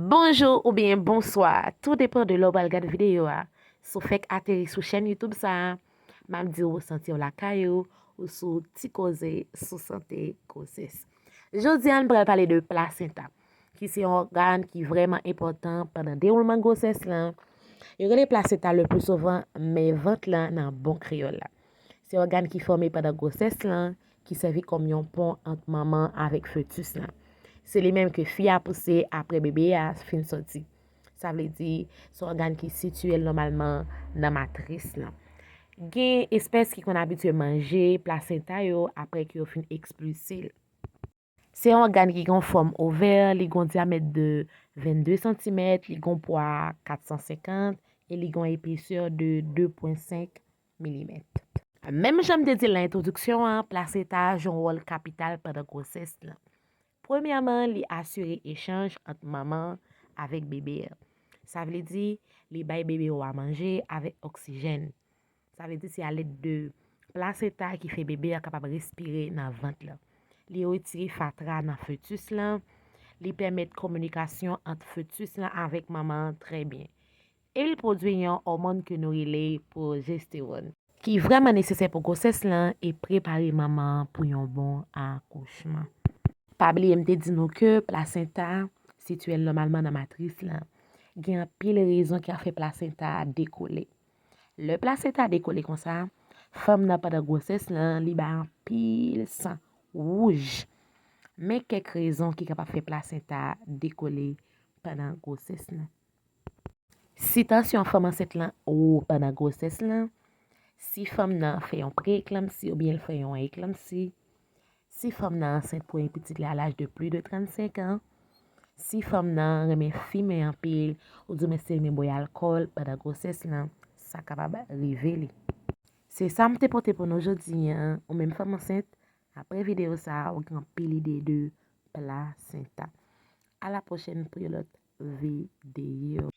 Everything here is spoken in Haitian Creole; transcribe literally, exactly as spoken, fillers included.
Bonjou oubyen bonswa, tou depan de lè w pral gad videyo a. Si w fèk ateri sou chèn YouTube sa a, m ap di w santi w lakay ou, ou sou Ti Koze sou sante gwosès. Jodi a, n pral pale de plasenta, ki se yon ògàn ki vrèman enpòtan pandan dewoulman gwosès lan. Yo rele plasenta le pli souvan men vant lan nan bon kreyòl la. Se ògàn ki fòme pandan gwosès lan, ki sèvi kòm yon pon ant manman avèk fetis lan. Se li menm ke fi a pouse apre bebe a fin sòti. Sa vle di, se ògàn ki sitiye l nòmalman nan matris lan. Gen espès ki konn abitye manje plasenta yo apre ke yo fin ekspilse l. Se yon ògàn ki gen yon fòm ovè, li gen yon dyamèt de vennde santimèt, li gen yon pwa kat san senkant e li gen yon epesè de de pwen senk milimèt. Menm jan m te di l nan entwodiksyon an, plasenta a jwe yon wòl kapital pandan gwosès lan. Premyèman, li asire echanj ant manman an avèk bebe a. Sa vle di, li bay bebe w a manje avèk oksijèn. Sa vle di se alèd de plasenta ki fè bebe a kapab respire nan vant lan. Li retire fatra nan fetis lan. Li pèmèt kominikasyon ant fetis lan avèk manman an trè byen. E li pwodui yon òmòn ke nou rele pwojestewòn, ki vrèman nesesè pou gwosès lan e prepare manman an pou yon bon akouchman. Pa bliye m te di nou ke plasenta sitiye l nòmalman nan matris lan. Gen anpil rezon ki ka fè plasenta a dekole. Lè plasenta a dekole konsa, fanm nan pandan gwosès lan, li bay anpil san wouj. Men kèk rezon ki kapab fè plasenta a dekole pandan gwosès lan. Si tansyon fanm ansent lan wo pandan gwosès lan, si fanm nan fè yon pre-eklanpsi oubyen l fè yon eklanpsi, si fanm nan ansent premye pitit li a laj de plis de trannsenk an, si fanm nan renmen fimen anpil, oudimwen si l renmen bwè alkòl pandan gwosès lan, sa kapab rive li. Se sa m te pote pou nou jodi a, ou menm fanm ansent, apre videyo sa a, ou gen anpil ide de plasenta. A la pwochèn pou yon lòt videyo.